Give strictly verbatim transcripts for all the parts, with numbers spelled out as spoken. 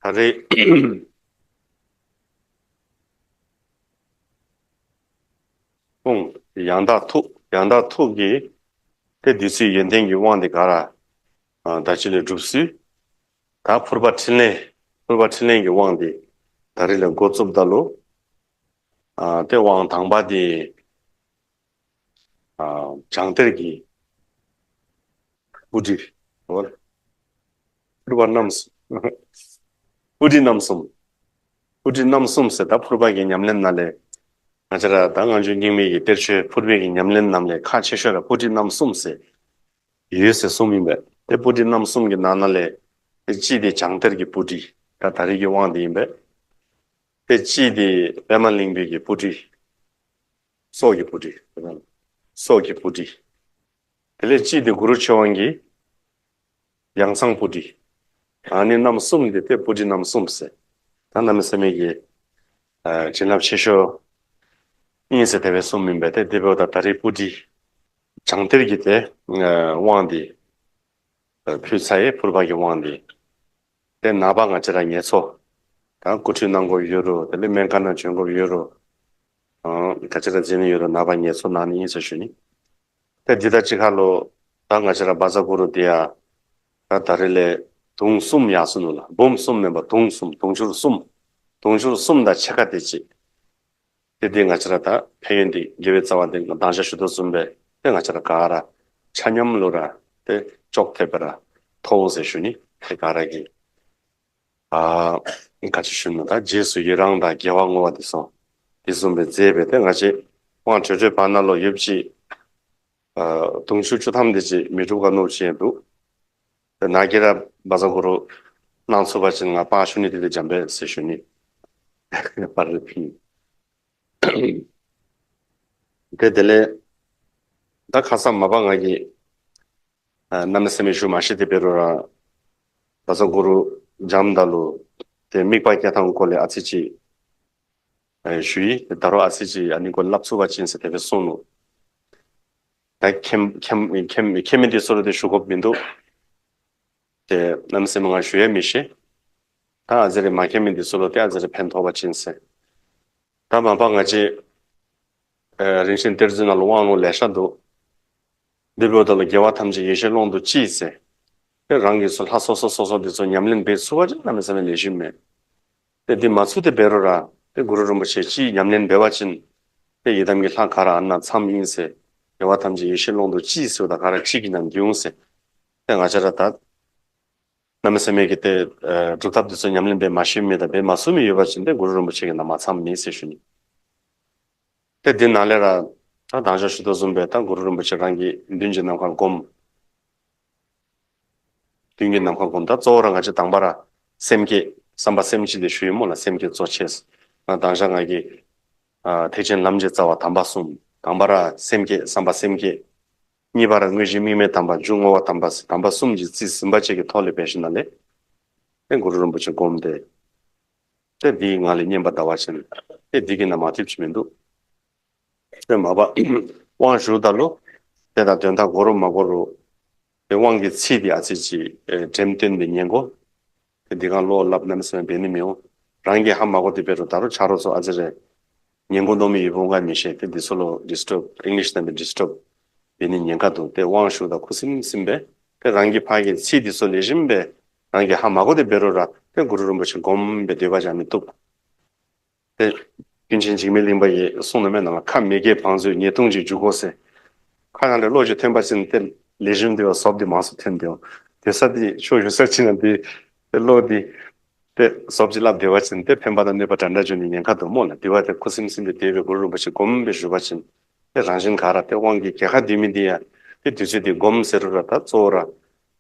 ད་རེས་ཁོང་ཡང་དག་ཐུགས། ཡང་དག་ཐུགས་ཀྱི་དེ་བདུད་རྩི་ཡོན་ཏན་གྱི་དབང་དེ་ག་ར་ད་ཅི་ལས་གྲུབ་སུས། ད་ཕུར་པ་ཕྲིན་ལས། ཕུར་པ་ཕྲིན་ལས་ཀྱི་དབང་དེ་ད་རེས་ལས་འགོ་བཙུགས་ད་ལོ། དེ་དབང་དང་པ་དེ་བྱང་གཏེར་གྱི་སྤུ་གྲི། ཕུར་པ་རྣམ་གསུམ། སྤུ་གྲི་རྣམ་གསུམ། སྤུ་གྲི་རྣམ་གསུམ་ཟེར་ད་ཕུར་པ་གི་ཉམས་ལེན་ནང་ལས། ང་བཅས་ར་ད་སྔ་འགྱུར་རྙིང་མའི་གི་གཏེར་ཆོས་ཕུར་པའི་གི་ཉམས་ལེན་ནང་ལས་ཁག་ཆེ་ཤོས་ར་སྤུ་གྲི་རྣམ་གསུམ་ཟེར་ཡོད་ཟེར་གསུངས་ཡིན་པས། དེ་སྤུ་གྲི་རྣམ་གསུམ་གྱི་ནང་ན་ལས་དེ་གཅིག་དེ་བྱང་གཏེར་གྱི་སྤུ་གྲི། ད་ད་རེས་ཀྱི་དབང་དེ་ཡིན་པས། དེ་གཅིག་དེ་པདྨ་གླིང་པའི་གི་སྤུ་གྲི། སྲོག་གི་སྤུ་གྲི། སྲོག་གི་སྤུ་གྲི། དེ་ལས་གཅིག་དེ་གུ་རུ་ཆོས་དབང་གི་ཡང་གསང་སྤུ་གྲི། ཨ་ནི་རྣམ་གསུམ་དེ་དེ་སྤུ་གྲི་རྣམ་གསུམ་ཟེར། ད་གནམ་མེད་ས་མེད་ཀྱི་བྱིན་རླབས་ཆེ་ཤོས་ཡིན་ཟེར་དེ་བས་གསུངས་མིན་པས། དེ་དེ་བས་ད་ད་རེས་སྤུ་གྲི་བྱང་གཏེར་གྱི་དེ་དབང་དེ་ཕུལ་ཚར་ཡས། ཕུར་པ་གི་དབང་དེ། དེ་ནངས་པ་ང་བཅས་ར་ངལ་གསོ་ད་སྐུ་ཁྲུས་གནང་དགོས་ཡོད་རུང་། དེ་ལས་སྨན་ཁང་ནང་བྱོན་དགོས་ཡོད་རུང་། ག་ཅི་ར་མཛད་ནི་ཡོད་རུང་ནངས་པ་ངལ་གསོ་གནང་ནི་ཡིན་ཟེར་ཞུ་ནི། དེ་འདི་ད་ཅི་ཁ་ལོ། ད་ང་བཅས་ར་བཛྲ་གུ་རུ་དེ་ཡ། ད་ད་རེས་ལས་དུང་གསུམ་ཡར་སོང་ནུག་ལ། འབུམ་གསུམ་མིན་པ་དུང་གསུམ། དུང་ཕྱུར་གསུམ། དུང་ཕྱུར་གསུམ་དང་ཕྱེད་ཀ་དེ་ཅིག་དེ་དེ་ང་བཅས་ར་ད་ཕན་ཡོན་དེ་དགེ་བའི་རྩ་བ་དེ་དང་ཞག་ཞུ་དོ་གསུམ་པས། དེ་ང་བཅས་ར་ག་ར་ཆ་མཉམ་ལོ་ར་དེ་ཅོག་འཐདཔ་ར་ཐོབ་ཟེར་ཞུ་ནི། དེ་ག་ར་གི་ཨ་ག་ཅི་ཞུ་ན། ད་རྗེས་སུ་ཡི་རང་དང་དགེ་བ་བསྔོ་བ་དེ་སོང་། དེ་གསུམ་པས་མཛད་པས། དེ་ང་བཅས་དབང་གྲོལ་གྲོལ་བར་ན་ལོ་ཡོད་ཅིག་ཨ་དུང་ཕྱུར་བཅུ་ཐམ་དེ་ཅིག་མི་འགྲུབ་ག་ནོར་ཅན་འདུག་དེ་ནངས་ཀྱི་ར་བཛྲ་གུ་རུ་གནང་ཚུགས་པ་ཅིན་ང་ཕར་ཞུ་ནི་དེ་དེ་འཇམ་པས་ཟེར་ཞུ་ནི། པར་རེ་ཕིན། དེ་དེ་ལས་ད་ཁ་སང་མ་པ་ང་གིས་ཨ་གནམ་མེད་ས་མེད་ཞུ་མ་ཤེས་དེ་འབད་རུང་ར་བཛྲ་གུ་རུ་འཇམ་ད་ལུ་དེ་དམིགས་པ་སྐྱེ་ཐངས་སྐོར་ལས་ཨ་ཙི་ཅིག་ཨ་ཞུ་ཡི། དེ་ད་རུང་ཨ་ཙི་ཅིག་ཨ་ནི་སྐོར་ལབ་ཚུགས་པ་ཅིན་ཟེར་དེ་སྦེ་གསུངས་ནུག་ད་མཁྱེན་མཁྱེན་མཁྱེན་མཁྱེན་མི་དེ་ཚུ་ལུ་དེ་ཞུ་དགོཔ་མིན་འདུག་དེ་གནམ་མེད་ས་མེད་ང་ཞུ་ཡང་མི་ཤེས། ད་ཨ་ཙི་རེ་མ་མཁྱེན་མི་དེ་ཚུ་ལུ་དེ་ཨ་ཙི་རེ་ཕན་ཐོགས་པ་ཅིན་ཟེར། ད་མ་པ་ང་བཅས་ཨ་རིན་ཆེན་གཏེར་མཛོད་ནང་ལུ་དབང་ལུང་ལེ་ཤ་འདུག་འདི་འབདཝ་ད་ལུ་རྒྱལ་བ་ཐམས་ཅད་ཡེ་ཤེས་ཀློང་དུ་གཅིག་ཟེར། དེ་རང་གི་ཚུ་ལྷ་སོ་སོ་སོ་སོ་འདི་ཚུ་ཉམས་ལེན་འབད་ཚུགས་པ་ཅིན་གནམ་མེད་ས་མེད་ལེགས་ཤོམ་མས། དེ་འདི་མ་ཚུགས་དེ་འབད་རུང་ར་དེ་གུ་རུ་རིན་པོ་ཆེ་གཅིག་ཉམས་ལེན་འབད་བ་ཅིན་དེ་ཡི་དམ་གྱི་ལྷ་ག་ར་ཨ་ནཱ་ཚངམ་ཨིན་ཟེར། རྒྱལ་བ་ཐམས་ཅད་ཡེ་ཤེས་ཀློང་དུ་གཅིག་ཟེརཝ་ད་ག་ར་གཅིག་གི་ནང་འདུ་འོང་ཟེར། དེ་ང་བཅས་ར་ད་གནམ་མེད་ས་མེད་ཀྱི་དེ་ཨ་སྒྲུབ་ཐབས་འདི་ཚུ་ཉམས་ལེན་འབད་མ་ཤེས་མི་དང་འབད་མ་ཚུགས་མི་ཡོད་པ་ཅིན་དེ་གུ་རུ་རིན་པོ་ཆེ་གི་ནང་མ་ཚངམ་མེད་ཟེར་ཞུ་ནི། དེ་འདི་ནང་ལས་ར་ད་དང་ཞག་ཞུ་དོ་བཟུམ་སྦེ་ད་གུ་རུ་རིན་པོ་ཆེ་རང་གི་མདུན་གྱི་ནམ་མཁར་བསྒོམ། མདུན་གྱི་ནམ་མཁར་བསྒོམ། ད་གཙོ་བོ་ར་ང་བཅས་དང་པ་ར་སེམས་བསྐྱེད་བསམ་པ་སེམས་བསྐྱེད་དེ་ཞུ་ཡི་སྨོ་ལགས། སེམས་བསྐྱེད་གཙོ་ཆེ། ང་དང་ཞག་ང་གིས་ཨ་ཐེག་ཆེན་ལམ་གྱི་རྩ་བ་དམ་པ་གསུམ། དང་པ་ར་སེམས་བསྐྱེད་བསམ་པ་སེམས་བསྐྱེད། གཉིས་པ་ར་དངོས་གཞི་དམིགས་མེད་དམ་པ་མཇུག་བསྔོ་བ་དམ་པ་ཟེར་དམ་པ་གསུམ་གྱི་རྩིས་ཟིན་པ་བཅས་ཀྱི་ཐོག་ལས་འབད་ཞིནམ་ལས་དེ་གུ་རུ་རིན་པོ་ཆེ་བསྒོམ་སྟེ། དེ་འདིའི་ངང་ལས་བསྙེན་པ་བཟླ་བ་ཅིན་དེ་འདི་གི་ནང་མ་ཐེབས་ཅིག་མིན་འདུག་དེ་མ་པ་དབང་ཞུཝ་ད་ལུ་དེ་དང་དོན་དག་གོ་རུང་མ་གོ་རུང་དེ་དབང་གི་ཚིག་དེ་ཨ་ཙི་ཅིག་ཨེ་འགྲེམས་སྟོན་འབད་ཉན་དགོ། དེ་འདི་གང་བློ་སླབ་གནམ་མེད་ས་མེད་འབད་ནི་མི་འོང་། རང་གིས་ཧ་མ་གོ་དེ་འབད་རུང་ད་རུང་ཆ་རོགས་ཚུ་ཨ་ཙི་རེ་ཉན་དགོ་མནོ་མི་ཡོདཔ་འོང་ག་མི་ཤེས། དེ་འདི་ཚུ་ལུ་ཌིསི་ཊརབ་ཨིང་ལིཤ་ནང་འབད་ཌིསི་ཊརབ་འབད་ནི་ཉེན་ཁ་འདུག་དེ་དབང་ཞུཝ་ད་ཁུ་སིམ་སིམ་སྦེ་དེ་རང་གིས་ཕར་གྱི་ཚིག་འདི་ཚུ་ལེགས་ཤོམ་སྦེ་རང་གིས་ཧ་མ་གོ་དེ་འབད་རུང་ར་དེ་གུ་རུ་རིན་པོ་ཆེ་བསྒོམ་སྦེ་སྡོད་པ་ཅིན་མི་བཏུབ། དེ་ཀུན་མཁྱེན་འཇིགས་མེད་གླིང་པ་གིས་གསུངས་ནུག་མེན་ན་ལགས། ཁ་མི་དགེ་བང་མཛོད་ཉེས་ལྟུང་གཅིག་འཇུག་གོ་ཟེར། ཁ་ནང་ལས་བློ་ཅིག་ཐོན་པ་ཅིན་དེ་ལེགས་ཤོམ་དེ་བ་ཟོགཔ་དེ་མང་སུ་ཐོན་དེ་འོང་། དེ་ས་དེ་ཆོས་ཞུ་ས་ཅིག་ནང་དེ་དེ་བློ་དེ་དེ་ཟོགཔ་ཅིག་སླབ་སྡོད་པ་ཅིན་དེ་ཕན་པ་དང་གནོད་པ་འདྲ་འདྲ་འབྱུང་ནི་ཉེན་ཁ་འདུག་སྨོ་ལགས། དེ་བ་དེ་ཁུ་སིམ་སིམ་སྦེ་དེ་སྦེ་གུ་རུ་རིན་པོ་ཆེ་བསྒོམ་སྦེ་བཞུགས་པ་ཅིན་དེ་རང་བཞིན་ག་ར་དེ་དབང་གི་རྒྱལ་ཁ་སྡུད་མི་དེ་ཡང་དེ་དུས་ཚོད་དེ་བསྒོམ་ཟེར་རུང་ར་ད་གཙོ་བོ་ར་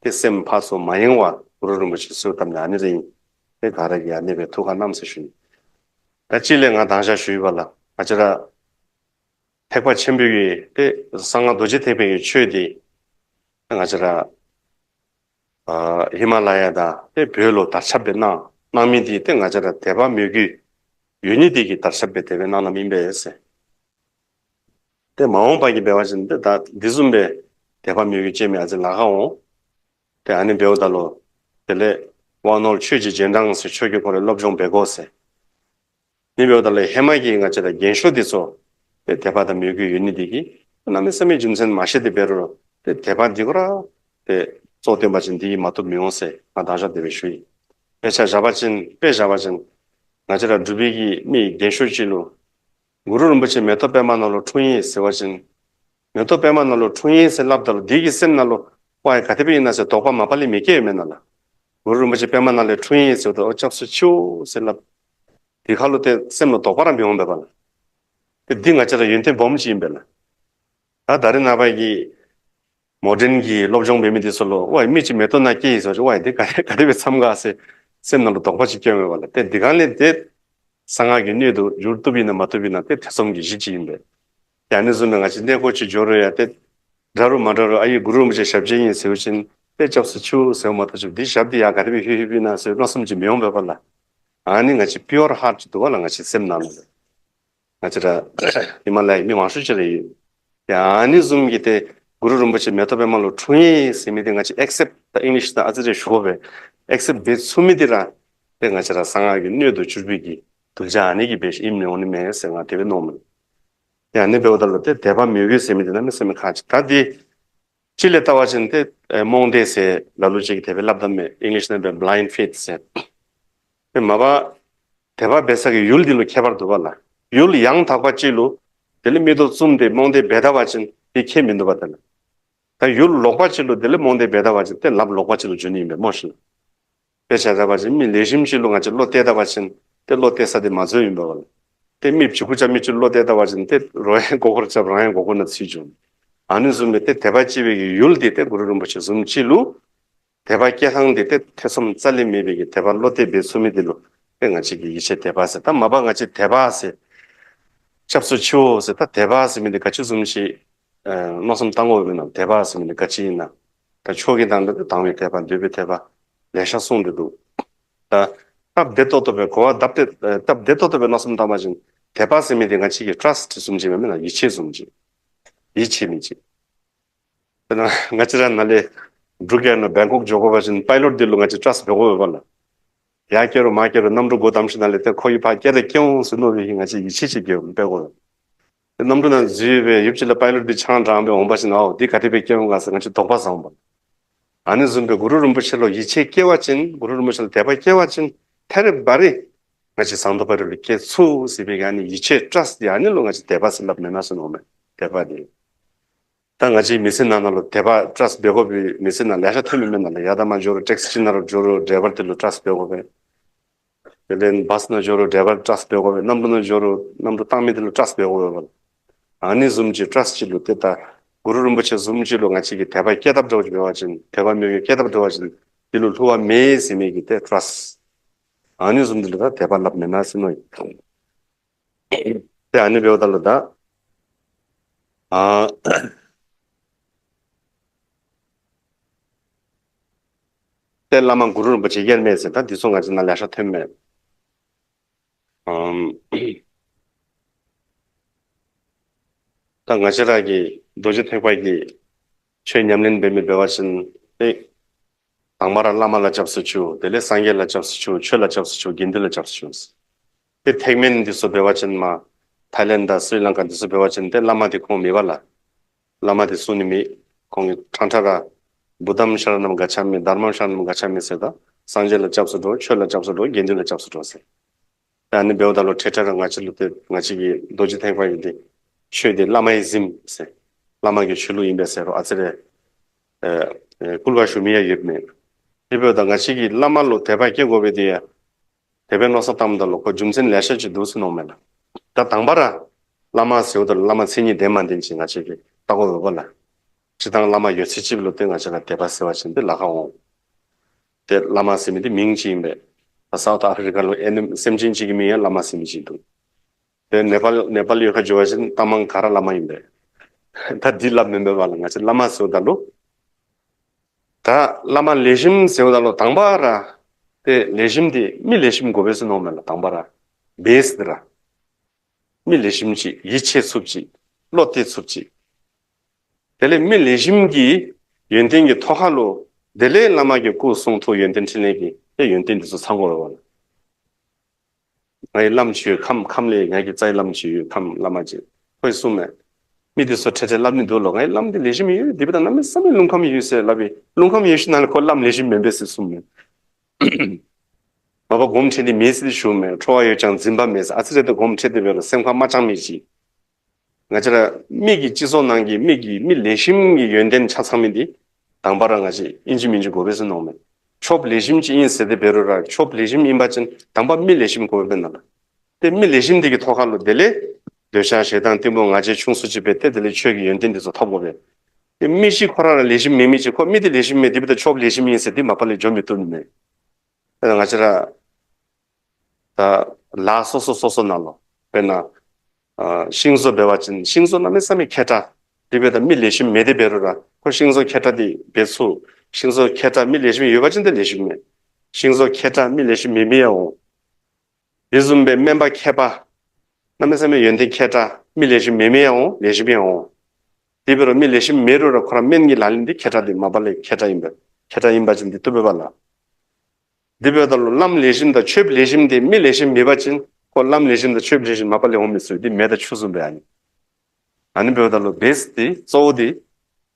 དེ་སེམས་ཕར་ཚུར་མ་ཡེངས་པར་གུ་རུ་རིན་པོ་ཆེ་གསོལཝ་བཏབ་ནི་ཨ་ནི་རེ་ཨིན། དེ་ག་ར་གིས་ཨ་ནི་སྦེ་ཐུགས་ཁར་བསྣམས་ཟེར་ཞུ་ནི། ད་གཅིག་ལས་ང་དང་ཞག་ཞུ་ཡི་བ་ལགས། ང་བཅས་ར་ཐེག་པ་ཆེན་པོའི་གི་དེ་གསང་སྔགས་རྡོ་རྗེ་ཐེག་པའི་གི་ཆོས་དེ་ང་བཅས་ར་ཨ་ཧི་མ་ལ་ཡ་དང་དེ་བོད་ལུ་དར་ཁྱབ་སྦེ་གནང་གནང་མི་དེ་དེ་ང་བཅས་ར་དད་པ་མོས་གུས་ཡོད་ནི་དེ་གིས་དར་ཁྱབ་སྦེ་དེ་སྦེ་གནང་གནངམ་ཨིན་པས་ཟེར། དེ་མ་འོངས་པ་གི་འབད་བ་ཅིན་དེ་ད་འདི་བཟུམ་སྦེ་དད་པ་མོས་གུས་ཅན་མི་ཨ་ཙི་ལཱ་ཁག་འོང་། དེ་ཨ་ནི་འབདཝ་ད་ལུ་དེ་ལས་ དབང་ནོར་ཆོས་ཀྱི་རྗེས་འབྲང་ཟེར། ཆོས་ཀྱི་སྐོར་ལ་སློབ་སྦྱོང་འབད་དགོ་ཟེར། ནི་འབདཝ་ད་ལས་ཧེ་མ་གི་ང་བཅས་དང་རྒན་ཤོས་འདི་ཚོ་དེ་དད་པ་དང་མོས་གུས་ཡོད་ནི་འདི་གིས་གནམ་མེད་ས་མེད་རྒྱུ་མཚན་མ་ཤེས་ཏེ་འབད་རུང་དེ་དད་པ་འདི་ཁོ་ར་དེ་གཙོ་བཏོན་པ་ཅིན་འདི་གིས་མ་ཐུབ་མི་འོང་ཟེར་ང་དང་ཞག་དེ་སྦེ་ཞུ་ཡི། དཔེ་ཆ་བཞག་པ་ཅིན་དཔེ་བཞག་པ་ཅིན་ང་བཅས་ར་འབྲུག་པའི་གི་མི་རྒན་ཤོས་ཅིག་ལུ་གུ་རུ་རིན་པོ་ཆེ་མེ་ཏོག་པདྨ་ནང་ལུ་འཁྲུངས་ཡི་ཟེར་བ་ཅིན་མེ་ཏོག་པདྨ་ནང་ལུ་འཁྲུངས་ཡི་ཟེར་སླབ་ད་ལུ་འདི་གི་སེམས་ནང་ལུ་ཝའི་ག་དེ་སྦེ་ཨིན་ན་ཟེར་དོགས་པ་མ་པ་ལས་མི་སྐྱེ་ཡོད་མེན་ན་ལགས། གུ་རུ་རིན་པོ་ཆེ་པདྨ་ནང་ལས་འཁྲུངས་ཡི་ཟེརཝ་ད་ཨོ་སྐྱབས་སུ་མཆིའོ་ཟེར་སླབ། དེ་ཁར་ལུ་ཏེ་སེམས་ལུ་དོགས་པ་ར་མི་འོང་པས་པ་ལགས། ཏེ་འདི་ང་བཅས་ར་ཡོན་ཏན་སྦོམ་ཅིག་ཨིན་པས་ལགས། ད་ད་རེས་ནངས་པ་གི་མོ་ཌན་གྱི་སློབ་སྦྱོང་འབད་མི་འདི་ཚུ་ལུ་ཝའི་མི་ཅིག་མེ་ཏོག་ནང་སྐྱེས་ཡི་ཟེར་བ་ཅིན་ཝའི་འདི་ག་ག་དེ་སྦེ་འཚམས་ག་ཟེར་སེམས་ནང་ལུ་དོགས་པ་ཅིག་སྐྱེ་འོང་པས་ལགས། ཏེ་འདི་གང་ལས་ཏེ་གསང་སྔགས་ཀྱི་སྣོད་དུ་འགྱུར་བཏུབ་ཨིན་ན་མ་བཏུབ་ཨིན་ན་ཏེ་ཐེ་ཚོམ་གྱི་གཞི་ཅིག་ཨིན་པས། ཡང་ཨ་ནི་བཟུམ་སྦེ་ང་བཅས་གནས་སྐོར་ཅིག་འགྱོ་རུང་ཡང་ཏེ་འདྲ་རུང་མ་འདྲ་རུང་ཨ་ཡི་གུ་རུ་རིན་པོ་ཆེ་ཞབས་རྗེས་ཨིན་ཟེར་བ་ཅིན་ཏེ་སྐྱབས་སུ་མཆིའོ་ཟེརཝ་མ་གཏོགས་ཅིག་འདི་ཞབས་འདི་ཡང་ག་དེ་སྦེ་ལྷོད་ལྷོདཔ་ཨིན་ན་ཟེར་མནོ་བསམ་ཅིག་མི་འོང་པས་པ་ལགས། ཨ་ནི་ང་བཅས་པིའུར་ཧཱརཊ་ཅིག་འདུག་པ་ལགས། ང་བཅས་སེམས་ནང་ལུ་ང་བཅས་ར་ཧི་མ་ལ་ཡའི་མི་མང་ཤོས་ཅིག་ར་ཡོད། ཡང་ཨ་ནི་བཟུམ་གྱི་ཏེ་གུ་རུ་རིན་པོ་ཆེ་མེ་ཏོག་པདྨ་ལུ་འཁྲུངས་ཡི་ཟེར་མི་འདི་ང་བཅས་ཨེག་སེབཊ་ད་ཨིང་ལིཤ་ནང་ཨ་ཙི་རེ་ཞུ་དགོ་པས། ཨེག་སེབཊ་འབད་ཚུགས་མི་འདི་ར་ཏེ་ང་བཅས་ར་གསང་སྔགས་ཀྱི་སྣོད་དུ་གྱུར་པའི་གི་གདུལ་བྱ་ཨ་ནི་གིས་འབད་ཨིནམ་འོང་ནི་མས་ཟེར་ང་དེ་སྦེ་མནོཝ་མས། ཡང་ཨ་ནི་འབདཝ་ད་ལུ་ཏེ་དད་པ་མོས་གུས་ཟེར་མི་འདི་གནམ་མེད་ས་མེད་ཁག་ཅིག། ད་འདི་ཅིག་ལས་བལྟ་བ་ཅིན་ཏེ་ཨེ་རྨོངས་དད་ཟེར་ལ་ལུ་ཅིག་གིས་དེ་སྦེ་སླབ་དོ་མས། ཨིང་ལིཤ་ནང་འབད་བྷ་ལའིནཌ་ཕེ་ཐི་ཟེར། ཏེ་མ་པ་དད་པ་འབད་ས་གི་ཡུལ་འདི་ལུ་ཁྱད་པར་འདུག་པ་ལགས། ཡུལ་ཡང་དག་པ་ཅིག་ལུ་དེ་ལས་མིག་ཏོ་བཙུམས་ཏེ་རྨོངས་དད་འབད་ད་པ་ཅིན་དེ་ཁྱད་མིན་འདུག་པ་དེ་ལགས། ད་ཡུལ་ལོག་པ་ཅིག་ལུ་དེ་ལས་རྨོངས་དད་འབད་ད་པ་ཅིན་ཏེ་ལགཔ་ལོག་པ་ཅིག་ལུ་འགྱོ་ནི་ཨིན་པས་སྨོ་ཤིག་ལགས། དཔེ་ཆ་བཞག་པ་ཅིན་མི་ལེགས་ཤོམ་ཅིག་ལུ་ང་བཅས་བློ་གཏད་ད་པ་ཅིན་ཏེ་བློ་གཏད་ས་དེ་མ་འཛོལ་ཨིན་པས་པ་ལགས། ཏེ་མི་ཕྱུག་པོ་རྐྱབ་མི་ཅིག་ལུ་བློ་གཏད་ད་པ་ཅིན་ཏེ་རོགས་ཡང་མགོ་སྐོར་རྐྱབ་རང་ཡང་མགོ་སྐོར་ནང་ཚུད་འགྱོ། ཨ་ནི་བཟུམ་སྦེ་ཏེ་དད་པ་སྐྱེ་བའི་གི་ཡུལ་འདི་ཏེ་གུ་རུ་རིན་པོ་ཆེ་བཟུམ་ཅིག་ལུ་དད་པ་སྐྱེ་ཐངས་འདི་ཏེ་ཐེ་ཚོམ་རྩ་ལས་མེད་པའི་གི་དད་པ་བློ་གཏད་འབད་ཚུགས་མི་འདི་ལུ་ཏེ་ང་བཅས་ཀྱིས་ཡིད་ཆེས་དད་པ་ཟེར། ད་མ་པ་ང་བཅས་དད་པ་ཟེར་སྐྱབས་སུ་མཆིའོ་ཟེར་ད་དད་པ་ཟེར་མི་འདི་ག་ཅི་བཟུམ་ཅིག་ཨ་མནོ་བསམ་བཏང་དགོ་པས་མེན་ན། དད་པ་ཟེར་མི་འདི་ག་ཅི་ཨིན་ན། ད་ཆོས་ཀྱི་དང་ལྡན་པའི་དང་བའི་དད་པ་འདོད་པའི་དད་པ་ལེ་ཤ་གསུངས་ཏེ་འདུག། ད་སྟབས་བདེ་ཏོག་ཏོ་སྦེ་གོ་བ་བརྡབ་སྟེ་ཨ་སྟབས་བདེ་ཏོག་ཏོ་སྦེ་མནོ་བསམ་བཏང་པ་ཅིན་དད་པ་ཟེར་མི་འདི་ང་བཅས་ཀྱི་ཊྲསཊ་བཟུམ་ཅིག་མེན་ན། ཡིད་ཆེས་བཟུམ་ཅིག། ཡིད་ཆེས་མི་ཅིག། དཔེར་ན་ང་བཅས་ར་ནཱ་ལས་འབྲུག་རྒྱལ་ནང་བེང་ཀོག་འགྱོ་དགོ་པ་ཅིན་པའི་ལོཊ་འདི་ལུ་ང་བཅས་ཊྲསཊ་འབད་དགོ་པས་པ་ལགས། ཡར་བསྐྱལ་རུང་མར་བསྐྱལ་རུང་གནམ་གྲུ་འགོ་དམ་ཞིནམ་ལས་ཏེ་ཁོ་གིས་ཕར་བསྐྱལ་ཏེ་བསྐྱལ་འོང་ཟེར་མནོ་བའི་གི་ང་བཅས་ཡིད་ཆེས་ཅིག་སྐྱེ་འོང་པས་གོ། ཏེ་གནམ་གྲུ་ནང་འཛུལ་སྦེ་ཡུདཔ་ཅིག་ལས་པའི་ལོཊ་འདི་ཆང་དྲངས་སྦེ་འོང་པ་ཅིན་ཨའོ་འདི་ག་དེ་སྦེ་བསྐྱལ་འོང་ག་ཟེར་ང་བཅས་དོགས་པ་ཟ་འོང་པ། ཨ་ནི་བཟུམ་སྦེ་གུ་རུ་རིན་པོ་ཆེ་ལུ་ཡིད་ཆེས་སྐྱེ་བ་ཅིན་གུ་རུ་རིན་པོ་ཆེ་ལུ་དད་པ་སྐྱེ་བ་ཅིན་ཐད་རི་བ་རི་ང་བཅས་ཟངས་མདོག་དཔལ་རི་ལུ་སྐྱེ་ཚུགས་ཟེར་བའི་གི་ཨ་ནི་ཡིད་ཆེས་ཊྲསཊ་འདི་ཨ་ནི་ལུ་ང་བཅས་དད་པ་ཟེར་སླབ་མེན་ན་ཟེར་མནོཝ་མས། དད་པ་འདི། ད་ང་བཅས་མི་ཚེ་ནང་ན་ལུ་དད་པ་ཊྲསཊ་འབད་དགོ་པའི་མི་ཚེ་ནང་ལེ་ཤ་ཐོན་མི་མེན་ན་ལགས། ཡར་དང་མར་འགྱོ་རུང་ཊེག་སི་ཅིག་ནང་ར་འགྱོ་རུང་ཌའི་བར་འདི་ལུ་ཊྲསཊ་འབད་དགོ་པས། དེ་ལས་བཱས་ནང་འགྱོ་རུང་ཌའི་བར་ཊྲསཊ་འབད་དགོ་པས། གནམ་གྲུ་ནང་འགྱོ་རུང་གནམ་གྲུ་བཏང་མི་འདི་ལུ་ཊྲསཊ་འབད་དགོ་པས་པ་ལགས། ཨ་ནི་བཟུམ་ཅིག་ཊྲསཊ་ཅིག་ལུ་ཏེ་ད་གུ་རུ་རིན་པོ་ཆེ་བཟུམ་ཅིག་ལུ་ང་བཅས་ཀྱིས་དད་པ་སྐྱེ་ཐབས་འདྲཝ་ཅིག་འབད་བ་ཅིན་དད་པ་མོས་གུས་སྐྱེ་ཐབས་འདྲཝ་ཅིག་འདི་ལུ་བསླུ་བ་མེད་ཟེར་མི་གི་ཏེ་ཊྲསཊ། ཨ་ནི་བཟུམ་འདི་ལུ་ད་དད་པ་སླབ་མེན་ན་ཟེར་མནོ་ཡི། ཏེ་ཨ་ནི་འབདཝ་ད་ལུ་ད་ཨ་ཏེ་བླ་མ་གུ་རུ་རིན་པོ་ཆེ་དབྱེར་མེད་ཟེར་ད་འདི་ཚུ་ང་བཅས་ནང་ལེ་ཤ་ཐོན་མས། ཨམ་ད་ང་བཅས་ར་གི་རྡོ་རྗེ་ཐེག་པ་གི་ཆོས་ཉམས་ལེན་འབད་མི་འབད་བ་ཅིན་ཏེ་དང་པ་ར་བླ་མ་ལ་སྐྱབས་སུ་མཆིའོ། དེ་ལས་སངས་རྒྱས་ལ་སྐྱབས་སུ་མཆིའོ། ཆོས་ལ་སྐྱབས་སུ་མཆིའོ། དགེ་འདུན་ལ་སྐྱབས་སུ་མཆིའོ། ཏེ་ཐེག་དམན་འདི་ཚུ་འབད་བ་ཅིན་མར་ཐའི་ལེནཌ་དང་སི་རི་ལང་ཀ་འདི་ཚུ་འབད་བ་ཅིན་ཏེ་བླ་མ་འདི་ཁོང་མེད་པ་ལགས། བླ་མ་འདི་གསུང་ནི་མེད། ཁོང་གིས་ཕྲང་ཕྲང་ར་བུདྡྷཾ་ཤ་ར་ཎཾ་ག་ཆ་མི་དྷརྨཾ་ཤ་ར་ཎཾ་ག་ཆ་མི་ཟེར་ད་སངས་རྒྱས་ལ་སྐྱབས་སུ་འགྲོ། ཆོས་ལ་སྐྱབས་སུ་འགྲོ། དགེ་འདུན་ལ་སྐྱབས་སུ་འགྲོ་ཟེར། ཨ་ནི་འབདཝ་ད་ལུ་ཁྲེ་ཁྲེ་ར་ང་བཅས་ལུ་ཏེ་ང་བཅས་ཀྱི་རྡོ་རྗེ་ཐེག་པ་ཡི་ཏེ་ཆོས་འདི་བླ་མ་ཨི་ཛིམ་ཟེར། བླ་མ་གི་ཆོས་ལུགས་ཨིན་པས་ཟེར་རུང་ཨ་ཙི་རེ་ཨེ་ཨེ་སྐུར་བ་ཞུ་མི་ཡང་ཡོདཔ་མས། དེ་འབདཝ་ད་ང་བཅས་ཀྱིས་བླ་མ་ལུ་དད་པ་སྐྱེ་དགོ་པའི་དེ་ཡང་དེ་སྦེ་མནོ་བསམ་བཏངམ་ད་ལུ་ཁོ་རྒྱུ་མཚན་ལེ་ཤ་ཅིག་འདུག་ཟེར་མནོཝ་མས་ལགས། ད་དང་པ་ར་བླ་མ་ཟེརཝ་ད་ལུ་བླ་མ་མཚན་ཉིད་ལྡན་མ་ལྡན་ཅིག་ང་བཅས་ཀྱིས་བལྟ་དགོ་པས་པ་ལགས། སྤྱིར་བཏང་བླ་མ་ཡོད་ཚད་ཅིག་ལུ་ཏེ་ང་བཅས་ལ་དད་པ་ཟེར་བ་ཅིན་ཏེ་ལཱ་ཁག་འོང་། ཏེ་བླ་མ་ཟེར་མི་འདི་མིང་ཅིག་ཨིན་པས། ད་སའུཐ་ཨ་ཕི་རི་ཀ་ལུ་ཨེ་ནི་སེམས་ཅན་ཅིག་གི་མིང་ཡང་བླ་མ་ཟེར་མི་ཅིག་འདུག། ཏེ་ནེ་པཱལ་ནེ་པཱལ་ཡུལ་ཁར་འགྱོ་བ་ཅིན་ཏ་མང་ག་ར་བླ་མ་ཨིན་པས། ད་འདི་སླབ་མེན་པས་པ་ལགས། ང་བཅས་བླ་མ་ཟེརཝ་ད་ལུ་ད་བླ་མ་ལེགས་ཤོམ་ཟེརཝ་ད་ལུ་དང་པ་ར་ཏེ་ལེགས་ཤོམ་འདི་མི་ལེགས་ཤོམ་དགོ་པས་ཟེར་མནོཝ་མས་ལགས། དང་པ་ར་བེསི་འདི་ར་མི་ལེགས་ཤོམ་ཅིག། ཡིད་ཆེས་ཚུགསཔ་ཅིག། བློ་གཏད་ཚུགསཔ་ཅིག། དེ་ལས་མི་ལེགས་ཤོམ་གྱི་ཡོན་ཏན་གྱི་ཐོག་ཁ་ལུ་དེ་ལས་བླ་མ་གི་སྐུ་གསུང་ཐུགས་ཡོན་ཏན་ཕྲིན་ལས་ཀྱི་ དེ་ཡོན་ཏན་འདི་ཚོ་ཚང་དགོས་རེད་བ། ངའི་བླམ་ཅིག་ཡོད་ཁམས་ཁམས་ལས་ངའི་གི་རྩ་བའི་བླམ་ཅིག་ཡོད་ཁམས་བླ་མ་ཅིག་ཁོས་གསུངས་མས། མི་འདི་ཚོ་ཁྲེ་ཁྲེ་བསླབ་ནི་འདུག་ལོ། ངའི་བླམ་འདི་ལེགས་ཤོམ་ཡོད། འདི་བས་ད་གནམ་མེད་ས་མེད་རླུང་ཁམས་ཡོད་ཟེར་ལབ་པས། རླུང་ཁམས་ཡོད་ཤི་ན་ལ་ཁོ་བླམ་ལེགས་ཤོམ་མེད་པས་ཟེར་གསུངས་མས། མ་པ་སྒོམ་ཁྲིད་ནི་མེད་ཟེར་ཞུ་མེད། ཁྲོ་བ་ཡོད་ཀྱང་འཛིན་པ་མེད་ཟེར། ཨ་ཙི་རེད་དེ་སྒོམ་ཁྲིད་དེ་བས་ལ་སེམས་ཁ་མ་བཅངས་མི་ཅིག་ང་བཅས་ར་མི་གི་སྤྱི་ཚོགས་ནང་གི་མི་གི་མི་ལེགས་ཤོམ་གྱི་ཡོན་ཏན་ཆ་ཚང་མི་འདི་དང་པ་ར་ང་བཅས་ཨིན་ཅི་མིན་ཅི་དགོས་པས་ཟེར་མནོ་མེད། ཆོབ་ལེགས་ཤོམ་ཅིག་ཨིན་ཟེར་དེ་བས་རུ་ར་ཆོབ་ལེགས་ཤོམ་ཨིན་པ་ཅིན་དང་པ་མི་ལེགས་ཤོམ་དགོས་པས་ན་ལ། དེ་མི་ལེགས་ཤོམ་འདི་གི་ཐོག་ཁ་ལོ་དེ་ལས་འདོད་ཆགས་ཞེ་སྡང་གཏི་མུག་ང་རྒྱལ་ཆུང་སུ་ཅིག་བས་དེ་དེ་ལས་ཆོས་ཀྱི་ཡོན་ཏན་འདི་ཚོ་ཐོབ་དགོས་པས། དེ་མི་ཞིག་ཁོ་ར་ར་ལེགས་ཤོམ་མེད་མི་ཅིག་ཁོ་མི་དེ་ལེགས་ཤོམ་མེད་དེ་བས་ད་ཆོབ་ལེགས་ཤོམ་ཨིན་ཟེར་དེ་མ་པ་ལས་འཇོམས་མི་ཐུབ་ནི་མེད། དེ་ང་བཅས་ར་ད་ལ་སོ་སོ་སོ་སོ་ནང་ལོ། དཔེར་ན། ཨ། ཤིང་བཟོ་འབད་བ་ཅིན་ཤིང་བཟོ་གནམ་མེད་ས་མེད་མཁས་དྲགས། དེ་བས་ད་མི་ལེགས་ཤོམ་མེད་དེ་འབད་རུང་ར་ཁོ་ཤིང་བཟོ་མཁས་དྲགས་དེ་འབད་ཚུགས། ཤིང་བཟོ་མཁས་དྲགས་མི་ལེགས་ཤོམ་ཡོད་པ་ཅིན་དེ་ལེགས་ཤོམ་མེད། ཤིང་བཟོ་མཁས་དྲགས་མི་ལེགས་ཤོམ་མེད་མི་ཡང་འོང་། དེ་བཟུམ་སྦེ་སྨན་པ་མཁས་པ། གནམ་མེད་ས་མེད་ཡོན་ཏན་མཁས་དྲགས་མི་ལེགས་ཤོམ་མེད་མི་ཡང་འོང་། ལེགས་ཤོམ་ཡང་འོང་། དེ་འབད་རུང་མི་ལེགས་ཤོམ་མེད་རུང་ར་ཁོ་ར་སྨན་གྱི་ལག་ལེན་དེ་མཁས་དྲགས་དེ་མ་པ་ལས་མཁས་དྲགས་ཨིན་པས། མཁས་དྲགས་ཨིན་པ་ཅིན་དེ་བཏུབ་པས་པ་ལ། དེ་འབདཝ་ད་ལུ་བླམ་ལེགས་ཤོམ་དང་ཆོསཔ་ལེགས་ཤོམ་དེ་མི་ལེགས་ཤོམ་མེད་པ་ཅིན་ཁོ་བླམ་ལེགས་ཤོམ་དང་ཆོསཔ་ལེགས་ཤོམ་མ་པ་ལས་འོང་མི་ཚུ་དེ་མེ་དང་ཆུ་བཟུམ་སྦེ་ཨ་ནི། ཨ་ནི་འབདཝ་ད་ལུ་བེས་དེ་གཙོ་བོ་དེ་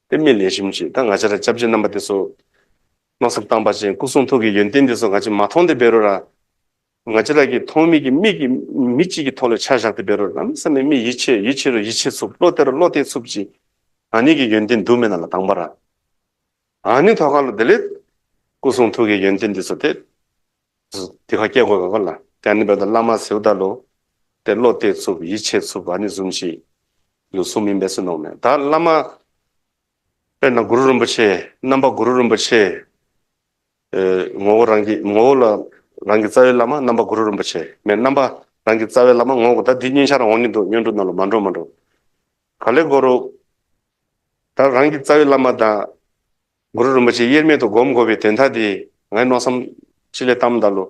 དེ་མི་ལེགས་ཤོམ་ཅིག་ད་ང་བཅས་ར་སྐྱབས་རྗེ་རྣམ་པ་དེ་ཚུ་མནོ་བསམ་བཏང་པ་ཅིན་སྐུ་གསུང་ཐུགས་ཀྱི་ཡོན་ཏན་དེ་ཚུ་ང་བཅས་མ་མཐོང་དེ་འབད་རུང་ར། ང་བཅས་ར་གིས་མཐོང་མི་གི་མིག་གིས་མི་གཅིག་གི་ཐོག་ལུ་ཆ་བཞག་སྟེ་འབད་རུང་གནམ་མེད་ས་མེད་མི་ཡིད་ཆེས་ཡིད་ཆེས་རུང་ཡིད་ཆེས་ཚུགསཔ་བློ་གཏད་རུང་བློ་གཏད་ཚུགསཔ་ཅིག་ཨ་ནི་གི་ཡོན་ཏན་འདུག་མེན་ན་ལགས་དང་པ་ར། ཨ་ནི་ཐོག་ཁ་ལུ་དེ་ལས་སྐུ་གསུང་ཐུགས་ཀྱི་ཡོན་ཏན་འདི་ཚུ་དེ་དེ་ཁར་སྐྱེ་དགོས་པས་ལགས། དེ་ཨ་ནི་འབདཝ་ད་བླ་མ་ཟེརཝ་ད་ལུ་དེ་བློ་གཏད་ཚུགསཔ་ཡིད་ཆེས་ཚུགསཔ་ཨ་ནི་བཟུམ་ཅིག་ལུ་གསུངམ་ཨིན་པས་ཟེར་མནོཝ་མས། ད་བླ་མ་དཔེར་ན་གུ་རུ་རིན་པོ་ཆེ་རྣམ་པ་གུ་རུ་རིན་པོ་ཆེ་ཨེ་ངོ་བོ་རང་གི་ངོ་བོ་ལ་རང་གི་རྩ་བའི་བླ་མ་རྣམ་པ་གུ་རུ་རིན་པོ་ཆེ་མེན། རྣམ་པ་རང་གི་རྩ་བའི་བླ་མ་ངོ་བོ་ད་འདི་གཉིས་ཆ་ར་འོང་ནི་འདུག་སྔོན་འགྲོ་ནང་ལུ་མ་འགྲོ་མ་འགྲོ། ག་ལེ་གུ་རུ། ད་རང་གི་རྩ་བའི་བླ་མ་དང་གུ་རུ་རིན་པོ་ཆེ་དབྱེར་མེད་དུ་སྒོམ་དགོ་པའི་དོན་དག་འདི་ངའི་མནོ་བསམ་ཅིག་ལས་བཏངམ་ད་ལུ།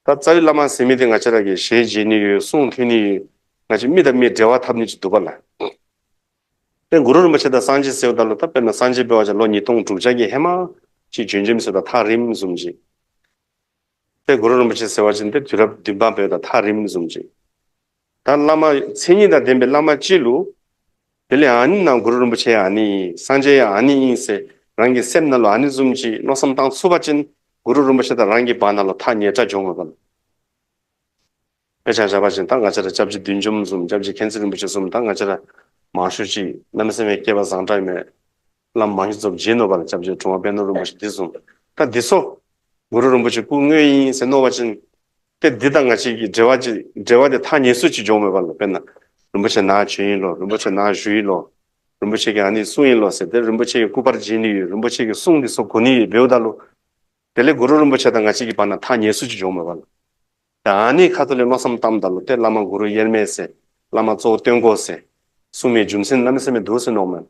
ད་རྩ་བའི་བླ་མ་ཟེར་མི་འདི་ང་བཅས་ར་གིས་ཞལ་མཇལ་ནི་ཡོད་གསུང་ཐོས་ནི་ཡོད། ང་བཅས་མི་དང་མི་འབྲེལ་བ་འཐབ་ནི་ཅིག་འདུག་པ་ལགས། ཏེ་གུ་རུ་རིན་པོ་ཆེ་དང་སངས་རྒྱས་ཟེརཝ་ད་ལུ་ད་དཔེར་ན་སངས་རྒྱས་འབད་བ་ཅིན་ལོ་ཉིས་སྟོང་དྲུག་བརྒྱ་གི་ཧེ་མ་ཅིག་བྱོན་བྱོནམ་ཟེརཝ་ད་ཐག་རིངམ་བཟུམ་ཅིག་ཏེ་གུ་རུ་རིན་པོ་ཆེ་ཟེར་བ་ཅིན་ཏེ་དུས་རབས་བདུན་པ་འབདཝ་ད་ཐག་རིངམ་བཟུམ་ཅིག་ད་བླ་མ་མཚན་ཉིད་དང་ལྡན་པའི་བླ་མ་ཅིག་ལུ་དེ་ལས་ཨ་ནི་ནང་གུ་རུ་རིན་པོ་ཆེ་ཡང་ཨ་ནི་ཨིན། སངས་རྒྱས་ཡང་ཨ་ནི་ཨིན་ཟེར་རང་གི་སེམས་ནང་ལུ་ཨ་ནི་བཟུམ་ཅིག་མནོ་བསམ་བཏང་ཚུགས་པ་ཅིན་གུ་རུ་རིན་པོ་ཆེ་དང་རང་གི་བར་ན་ལུ་ཐག་ཉེ་དྲགས་འགྱོཝ་མས་པ་ལགས། དཔེ་ཆ་བཞག་པ་ཅིན་ད་ང་བཅས་ར་སྐྱབས་རྗེ་བདུད་འཇོམས་བཟུམ་སྐྱབས་རྗེ་མཁྱེན་བརྩེ་རིན་པོ་ཆེ་བཟུམ་ད་ང་བཅས་ར་མང་ཤོས་ཅིག་གནམ་མེད་ས་མེད་སྐལ་པ་བཟང་དྲགས་ཨིན་མས། བླམ་མང་ཤོས་ཚུ་མཇལ་ནུག་པ་ལགས། སྐྱབས་རྗེ་དྲུང་པ་པད་ནོར་རིན་པོ་ཆེ་འདི་བཟུམ་ད་འདི་ཚུ་གུ་རུ་རིན་པོ་ཆེ་སྐུ་དངོས་ཨིན་ཟེར་མནོ་བ་ཅིན་ཏེ་འདི་དང་ང་བཅས་ཀྱི་འབྲེལ་བ་ཅིག་འབྲེལ་བ་དེ་ཐག་ཉེ་སུ་ཅིག་འགྱོཝ་མས་པ་ལགས། དཔེར་ན་རིན་པོ་ཆེ་ནཱ་བྱོན་ཡི་ལོ། རིན་པོ་ཆེ་ནཱ་བཞུགས་ཡི་ལོ། རིན་པོ་ཆེ་གིས་ཨ་ནི་གསུངས་ཡི་ལོ་ཟེར་ཏེ་རིན་པོ་ཆེ་གི་སྐུ་པར་མཇལ་ནི་ཡོད། རིན་པོ་ཆེ་གི་གསུང་འདི་ཚུ་གོ་ནི་ཡོད་འབདཝ་ད་ལུ་དེ་ལས་གུ་རུ་རིན་པོ་ཆེ་དང་ང་བཅས་ཀྱི་བར་ན་ཐག་ཉེ་སུ་ཅིག་འགྱོཝ་མས་པ་ལགས། ད་ཨ་ནི་ཁ་ཐུག་ལས་མནོ་བསམ་བཏངམ་ད་ལུ་ཏེ་བླ་མ་གུ་རུ་དབྱེར་མེད་ཟེར་བླ་མ་གཙོ་བོ་སྟོན་དགོ་ཟེར་གསུངས་མི་རྒྱུ་མཚན་གནམ་མེད་ས་མེད་འདུག་ཟེར་མནོཝ་མས།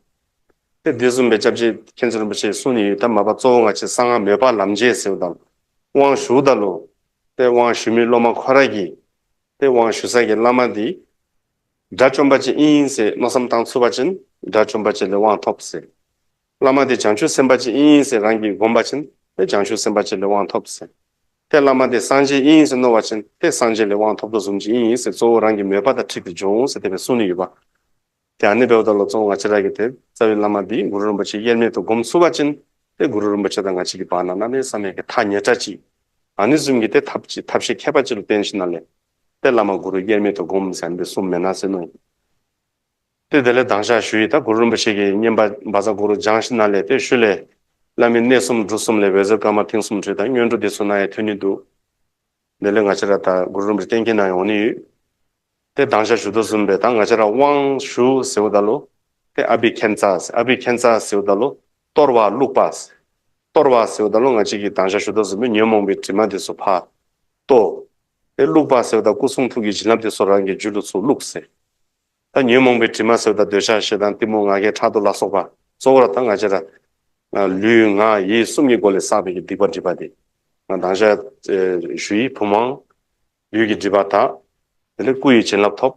ཏེ་འདི་བཟུམ་སྦེ་སྐྱབས་རྗེ་མཁྱེན་བརྩེ་རིན་པོ་ཆེ་གསུངས་ནི་ཡོད། ད་མ་པ་གཙོ་བོ་ང་བཅས་གསང་སྔགས་མོས་པ་ལམ་འབྱེད་ཟེརཝ་ད་ལུ་དབང་ཞུཝ་ད་ལུ་ཏེ་དབང་ཞུ་མི་སློབ་མ་ཁོ་ར་གིས་ཏེ་དབང་ཞུ་ས་གི་བླ་མ་འདི་དགྲ་བཅོམ་པ་ཅིག་ཨིན་ཟེར་མནོ་བསམ་བཏང་ཚུགས་པ་ཅིན་དགྲ་བཅོམ་པ་ཅིག་ལས་དབང་ཐོབ་ཟེར། བླ་མ་དེ་བྱང་ཆུབ་སེམས་དཔའ་ཅིག་ཨིན་ཟེར་རང་གིས་སྒོམ་པ་ཅིན་ཏེ་བྱང་ཆུབ་སེམས་དཔའ་ཅིག་ལས་དབང་ཐོབ་ཟེར། ཏེ་བླ་མ་དེ་སངས་རྒྱས་ཨིན་ཟེར་མནོ་བ་ཅིན་ཏེ་སངས་རྒྱས་ལས་དབང་ཐོབ་དོ་བཟུམ་ཅིག་ཨིན་ཟེར་གཙོ་བོ་རང་གི་མོས་པ་དང་འཁྲིལ་ཏེ་འགྱོ་འོང་ཟེར་དེ་སྦེ་གསུངས་ནི་ཡོདཔ། ཏེ་ཨ་ནི་འབདཝ་ད་ལུ་གཙོ་བོ་ང་བཅས་ར་གིས་ཏེ་རྩ་བའི་བླ་མ་འདི་གུ་རུ་རིན་པོ་ཆེ་དབྱེར་མེད་དུ་སྒོམ་ཚུགས་པ་ཅིན་ཏེ་གུ་རུ་རིན་པོ་ཆེ་དང་ང་བཅས་ཀྱི་བར་ན་གནམ་མེད་ས་མེད་ཀྱི་ཐག་ཉེ་དྲགས་ཅིག་ཨ་ནི་བཟུམ་གྱི་ཏེ་ཐབས་ཅིག་ཐབས་ཤེས་མཁས་པ་ཅིག་ལུ་བརྟེན་ཞིནམ་ལས་ཏེ་བླ་མ་གུ་རུ་དབྱེར་མེད་དུ་སྒོམ་ཟེར་ཨ་ནི་སྦེ་གསུངམ་མེན་ན་ཟེར་མནོ་ཡི། ཏེ་དེ་ལས་དང་ཞག་ཞུ་ཡི། ད་གུ་རུ་རིན་པོ་ཆེ་གི་བསྙེན་པ་བཛྲ་གུ་རུ་སྦྱངས་ཞིནམ་ལས་ཏེ་ཤུལ་ལས་བླ་མའི་གནས་གསུམ་སྒྲུབ་གསུམ་ལས་འོད་ཟེར་དཀར་དམར་མཐིང་གསུམ་འཕྲོས་དང་སྔོན་འགྲོ་འདི་ཚུ་ནང་ཡང་ཐོན་ནི་འདུག་དེ་ལས་ང་བཅས་ར་ད་གུ་རུ་རིན་པོ་ཆེ་བསྟན་འགྱེད་ནང་ཡང་འོང་ནི་ཡོད། ཏེ་དང་ཞག་ཞུ་དོ་བཟུམ་སྦེ་ད་ང་བཅས་ར་དབང་ཞུ་ཟེརཝ་ད་ལུ་ཏེ་ཨ་བྷི་ཥིཉྩ་ཟེར། ཨ་བྷི་ཥིཉྩ་ཟེརཝ་ད་ལུ་གཏོར་བ་བླུགས་པ་ཟེར། གཏོར་བ་ཟེརཝ་ད་ལུ་ང་བཅས་ཀྱིས་དང་ཞག་ཞུ་དོ་བཟུམ་སྦེ་ཉོན་མོངས་པའི་དྲི་མ་འདི་ཚུ་ཕར་གཏོར། ཏེ་བླུགས་པ་ཟེརཝ་ད་སྐུ་གསུང་ཐུགས་ཀྱི་བྱིན་རླབས་འདི་ཚུ་རང་གི་རྒྱུད་ལུ་ཚུར་བླུགས་ཟེར། ད་ཉོན་མོངས་པའི་དྲི་མ་ཟེརཝ་ད་འདོད་ཆགས་ཞེ་སྡང་གཏི་མུག་ང་རྒྱལ་ཕྲག་དོག་ལ་སོགས་པ་གཙོ་བོ་ར་ད་ང་བཅས་ར་ལུས་ངག་ཡིད་གསུམ་གྱི་སྒོ་ལས་བསགས་པའི་གི་སྡིག་པ་སྒྲིབ་པ་དེ་ང་དང་ཞག་ཞུ་ཡི། བུམ་དབང་ལུས་ཀྱི་སྒྲིབ་པ་དག་དེ་ལས་སྐུ་ཡི་བྱིན་རླབས་ཐོབ།